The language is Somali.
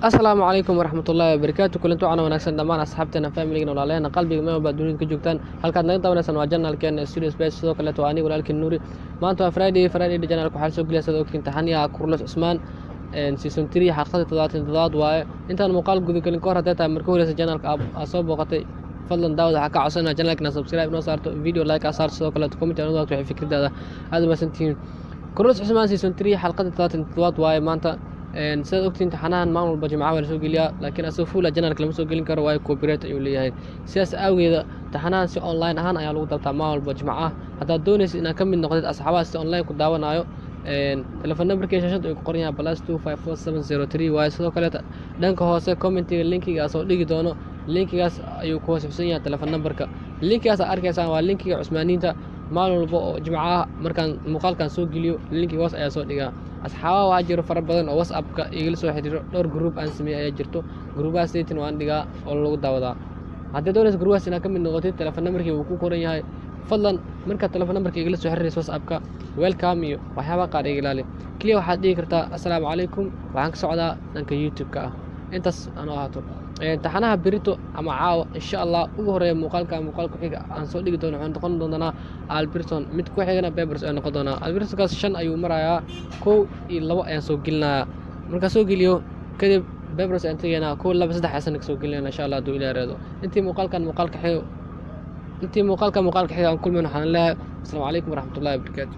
Asalaamu calaykum waraxmatullaahi wabarakaatu. Kulanti wacan wanaagsan dhammaan asxaabteena, familigana, walaaleena qalbiga, meel walba dunida ka joogtaan. Halkaad naga daawanaysaan waa channelkeena Studio Space. Sidoo kaleeto waa aniga, walaalkeen Nuuri. Maanta waa Friday. Friday channelka waxaa soo geliya, sida ogtiin, taxaniyaha Kurlos Cusmaan season 3, xalqada 77aad waaye. Intaan muuqaal guda gelin ka hor, hadday tahay marka horeysa channelka aad soo booqatay, fadlan daawad, waxaa ka codsanaa channelka inaad subscribe noo saarto, video like aa saarto, sidoo kaleeto comment aad wadaagto waxay fikradaada. Aad u mahadsantihiin. Kurlos Cusmaan season 3, xalqada 77aad waaye maanta. Sidaad ogtiin, taxanahan maalin walba Jimcaha waa lasoo geliyaa, laakiin asagoo full channelka lama soo gelin karo, waayo copyright ayuu leeyahay. Sidaas awgeeda taxanahan si online ahaan ayaa lagu dabtaa maalin walba Jimcaha. Haddaad doonaysid inaad ka mid noqdid asxaabaha si online ku daawanayo, telefoon numberkii shashada uu ku qoran yahay +254703 waaye. Sidoo kaleeta dhanka hoose commentiga linkigaas oo dhigi doono, linkigaas ayuu ku hoos xusan yahay telefoon numberka. Linkigaas aad arkaysaan waa linkiga Cusmaaniinta. Maalin walba oo Jimcaha markaan muuqaalkan soo geliyo, linkiga hoos ayaa soo dhigaa. Asxaabaha waxaa jiro fara badan oo WhatsAppka igala soo xiriiro. Dhowr group aan sameeyey ayaa jirto. Groupaha saytin waan dhigaa oo lagu daawadaa. Haddii doonaysa groupahaas inaad ka mid noqotid, telefoon numberkii wuu ku qoran yahay. Fadlan markaad telefoon numberka igala soo xiriirayso WhatsAppka, welcome iyo waxyaabaha qaar iga ilaali. Keliya waxaad dhihi kartaa "Assalaamu calaykum, waxaan ka socdaa dhanka YouTube-ka" ah. Intaas aan u ahaato. Taxanaha berito ama caawa, insha Allah, ugu horeeya muuqaalka muuqaalka xiga aan soo dhigi doono wuxuu noqon doonaa Alberton. Mid ku xigana Bebers ayuu noqon doonaa. Albertonkaas 5 ayuu marayaa. Kow iyo labo ayaan soo gelinayaa. Markaan soo geliyo kadib, Bebers ayaan tegaynaa. Kow, laba, saddex ayaan soo gelinayna, insha Allah, hadduu Ilaah reedo. Intii muuqaalka muuqaalka xiga aan kulmayno, waxaan leeyahay asalaamu calaykum waraxmatullahi wabarakaatu.